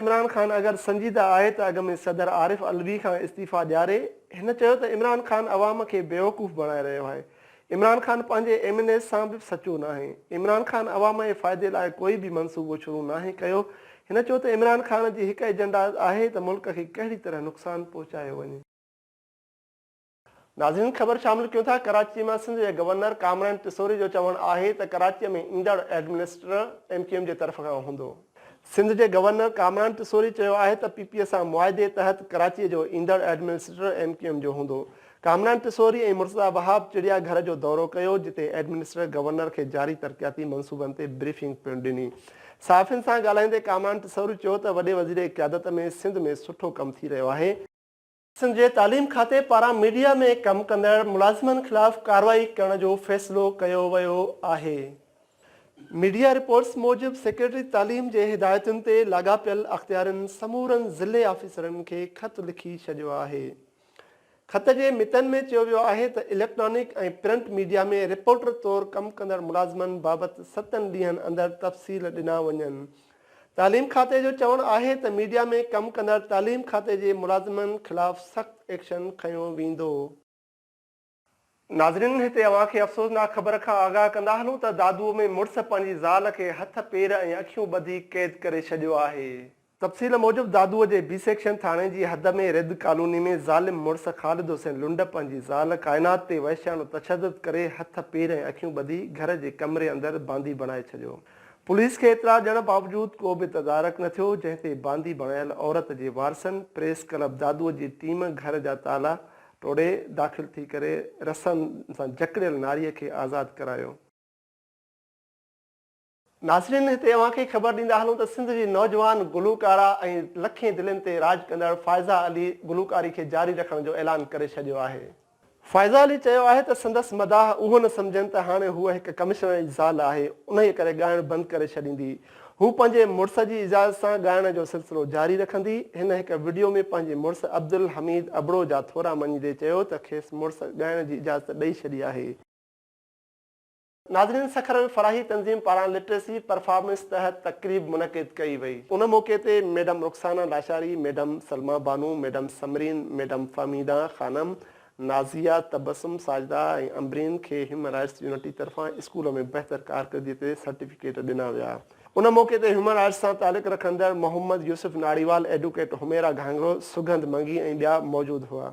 عمران خان اگر سنجيده آهي ته اڳ ۾ صدر عارف علوي کان استعيفيٰ ڏياري، هن چيو ته عمران خان عوام کي بيوقوف بڻائي رهيو آهي، عمران خان پنهنجي ايم اين ايز سان به سچو ناهي، عمران خان عوام جي فائدي لاء ڪوئي به منصوبو شروع ناهي ڪيو، هن چيو ته عمران خان جي هڪ ايجنڊا آهي ته ملڪ کي ڪهڙي طرح نقصان پهچايو وڃي. ناظرين خبر شامل ڪيون ٿا ڪراچي مان سنڌ جي گورنر ڪامران ٽسوري جو چوڻ آهي ته ڪراچي ۾ ايندڙ ايڊمنسٽرر ايم ڪيو ايم جي طرف کان هوندو. سنڌ جي گورنر ڪامران ٽسوري چيو آهي ته پي پي سان معاهدي تحت ڪراچي جو ايندڙ ايڊمنسٽريٽر ايم ڪيو ايم جو هوندو. ڪامران ٽسوري ۽ مرتضيٰ وهاب چڙيا گهر جو دورو ڪيو جتي ايڊمنسٽريٽر گورنر کي جاري ترقياتي منصوبن تي بريفنگ پڻ ڏني. صحافين سان ڳالهائيندي ڪامران ٽسوري چيو ته وڏي وزير جي قيادت ۾ سنڌ ۾ سٺو ڪم ٿي رهيو آهي. سنڌ جي تعليم کاتي پاران ميڊيا ۾ ڪم ڪندڙ ملازمن خلاف ڪارروائي ڪرڻ جو فيصلو ڪيو ويو آهي. ميڊيا رپورٽس موجب سيڪريٽري تعليم جي هدايتن تي لاڳاپيل اختيارين سمورن ضلعي آفيسرن کي خط لکي ڇڏيو آهي. خط جي متن ۾ چيو ويو آهي ته اليڪٽرانڪ ۽ پرنٽ ميڊيا ۾ رپورٽر طور ڪم ڪندڙ ملازمن بابت ستن ڏينهن اندر تفصيل ڏنا وڃن. تعليم کاتي جو چوڻ آهي ته ميڊيا ۾ ڪم ڪندڙ تعليم کاتي جي ملازمن خلاف سخت ايڪشن کنيو ويندو. ناظرين هتي اوهان کي افسوسناڪ خبر کان آگاهه ڪندا هلون ته دادوء ۾ مڙس پنهنجي زال کي هٿ پير ۽ اکيون ٻڌي قيد ڪري ڇڏيو آهي. تفصيل موجب دادوء جي بي سيڪشن ٿاڻي جي حد ۾ ريد ڪالوني ۾ ظالم مڙس خالد حسين لنڊ پنهنجي زال ڪائنات تي وحشياڻو تشدد ڪري هٿ پير ۽ اکيون ٻڌي گهر جي ڪمري اندر باندي بڻائي ڇڏيو. پوليس کي اطلاع ڏيڻ باوجود ڪو به تدارڪ نه ٿيو، جنهن تي باندي بڻايل عورت جي وارثن پريس ڪلب دادوء جي ٽيم گهر جا تالا ٽوڙي داخل ٿي ڪري رسن سان جڪڙيل ناريء کي آزاد ڪرايو. ناظرين هتي اوهان کي خبر ڏيندا هلون ته سنڌ جي نوجوان گلوڪارا ۽ لکين دلين تي راڄ ڪندڙ فائزه علي گلوڪاري کي جاري رکڻ جو اعلان ڪري ڇڏيو آهي. فائزه علي چيو آهي ته سندس مداح اهو نه سمجهن ته هاڻي هوء هڪ ڪمشنر جي زال آهي انهيء ڪري ڳائڻ بند ڪري ڇڏيندي. هو پنهنجي مڙس جي اجازت سان ڳائڻ جو سلسلو جاري رکندي. هن هڪ وڊيو ۾ پنهنجي مڙس عبدالحميد ابڙو جا ٿورا مڃيندي چيو ته کيس مڙس ڳائڻ جي اجازت ڏئي ڇڏي آهي. ناظرين سکر ۾ فلاحي تنظيم پاران لٽريسي پرفارمنس تحت تقريب منعقد ڪئي وئي. ان موقعي تي madam Rukhsana Lashari, madam Salma Bano, madam Samreen, madam Fahmida Khanum, Nazia, Tabassum, Sajida ۽ Ambreen کي هيومن رائٽس يونٽي طرفان اسڪول ۾ بهتر ڪارڪردگي تي سرٽيفڪيٽ ڏنا ويا. ان موقعي تي هيومن رائٽس سان تعلق رکندڙ محمد يوسف ناڙيوال، ايڊوڪيٽ حميرا گهانگهرو، سگهند منگي ۽ ٻيا موجود هئا.